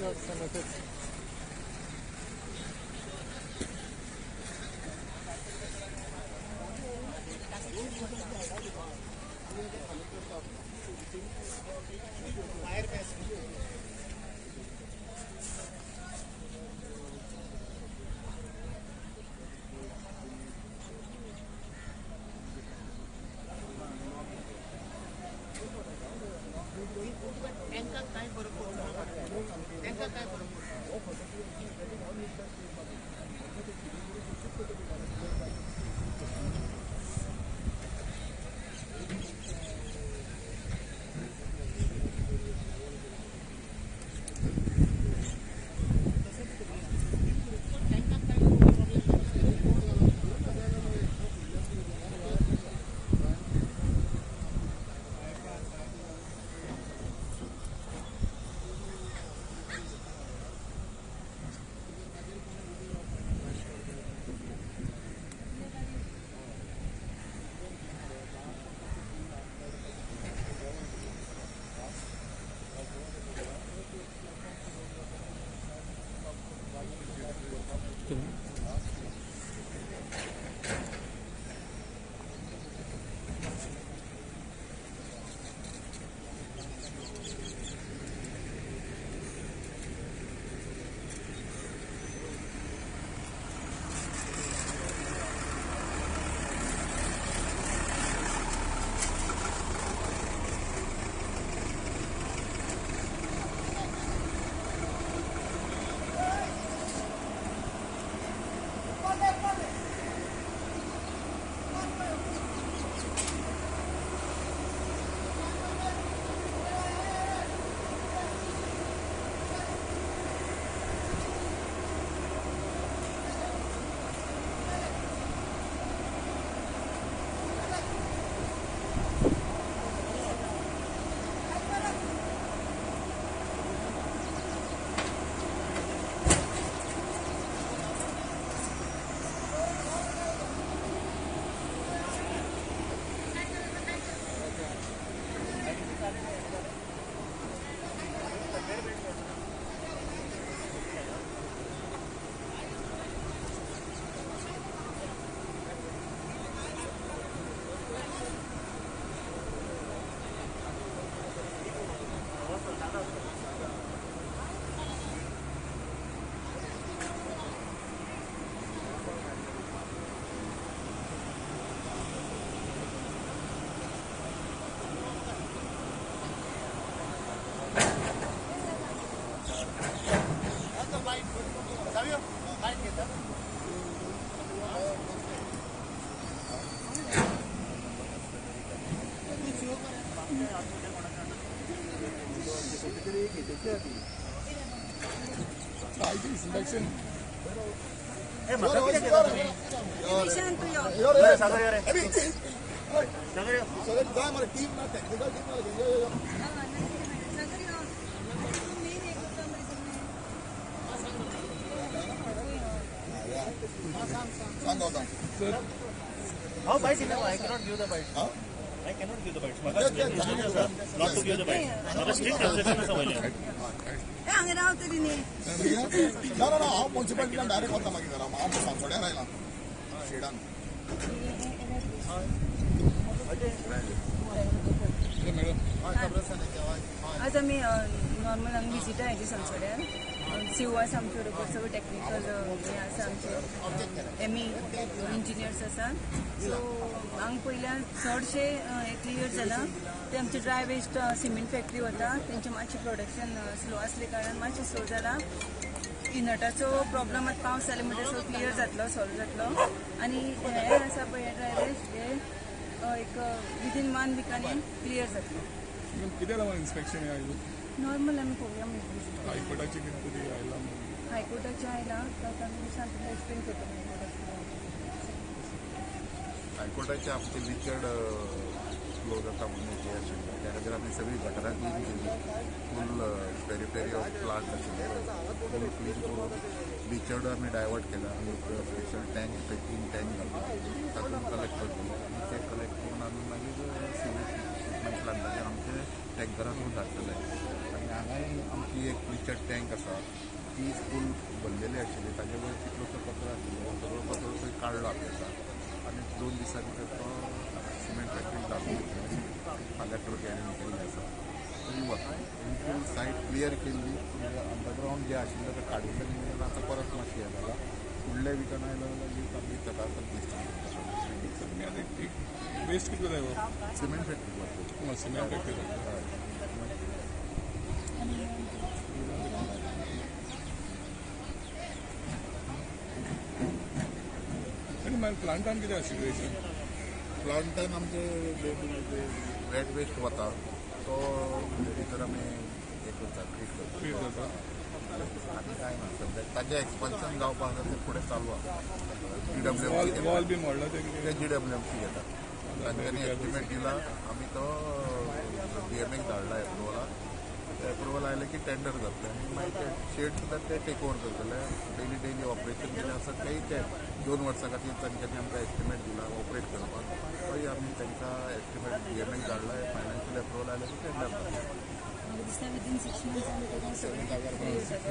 You have some effects. Inspection. How bite? I cannot give the bite. Huh? I cannot give the bite. Not to give the bite. Strict instruction आसा वयल्यान. हांगा राव तरी न्ही. ना ना ना, हांव म्युनिसिपालिटीन डायरेक्ट वता मागीर घरा. हांव सांसोड्यार आयला शेडान. आज आमी नॉर्मल हांगा विजिटा आयली सांसोड्यार. सीओ आसा आमचे बरोबर, सगळे टॅक्निकल हे आसा आमचे एम ई इंजिनियर्स आसा. सो हांगा पयल्यार चडशे हे क्लियर जाला. ते आमचे ड्राय वेस्ट सिमेंट फॅक्टरी वता, तेंचे मातशें प्रोडक्शन स्लो आसले कारणान मातशें स्लो जाला. इनटाचो प्रॉब्लम आतां पावस जाले म्हणटकीर सगळो क्लियर जातलो, सॉल्व जातलो. आनी हे आसा पळय हे ड्राय वेस्ट हे एक विदीन 1 विकानी क्लियर जातलो. कितें लागून इन्स्पेक्शन आयलो? नॉर्मल आमी पळोवया म्हणून. हायकोर्टाचे कितें तरी आयला? हायकोर्टाचें आयला तर आमी सांगता, एक्सप्लेन करता. हायकोर्टाचे आमचे लिचड फ्लो जाता म्हणून हें आशिल्लें, त्या खातीर आमी सगळीं गटरां क्लीन केली. फूल पेरिफेरी ऑफ प्लांट आशिल्ले फूल क्लीन करून लिचड आमी डायवर्ट केला. आमी स्पेशल टँक, पॅकिंग टँक घालता, तातूंत कलेक्ट करतले आनी ते कलेक्ट करून आमी मागीर सिवेज ट्रिटमेंट प्लांटाचेर आमचे टँकरां थ्रू धाडटले. आनी हांगाय आमची ती एक प्लिचर टँक आसा ती फूल भरलेली आशिल्ली, ताजे वयर कितलोसो कचरो आशिल्लो, सगळो कचरो थंय काडलो आमी आतां आनी 2 दिसां भितर तो सिमेंट फॅक्टरी दाखोवन दितले. फाल्यां ट्रक केल्ली आसा थंय वता. फूल सायट क्लियर केल्ली, अंडरग्रावंड जें आशिल्लें तें काडिल्लें निमित्तान आतां परत मातशें हें जाला. फुडल्या विकान आयलो जाल्यार लीक आमी सकाळ दिसता. वेस्ट कितलो जाय? सिमेंट फॅक्टरी वता. Cement factory. आनी मागीर प्लांटान कितें आसा सिट्युएशन? प्लांटान आमचे वेट वेस्ट वता तो भितर आमी हें करता, ट्रीट करता. ट्रीट जाता. आनी कांय ना सद्याक. ताजें एक्सपान्शन जावपाक आसा, तें फुडें चालू आसा. G W M C wall B मोडला तें कितें? ते जी डब्ल्यू एम सी घेता. तांच्यांनी एस्टिमेट दिला, आमी तो डी एम एक धाडला एप्रुवलाक. एप्रुवल आयलें की टेंडर जातलें आनी मागीर ते शेड सुद्दां ते टेक ओवर करतले. डेली डेली ऑपरेशन कितें आसा तेंय ते 2 वर्सां खातीर तांच्यांनी आमकां एस्टिमेट दिला ऑपरेट करपाक. तोय आमी तांकां एस्टिमेट डी एम एक धाडला. फायनान्शियल एप्रुवल आयलें की टेंडर जातलें. म्हाका दिसता विदीन 6 मंथ्स आमी तें सगळें क्लियर जाता.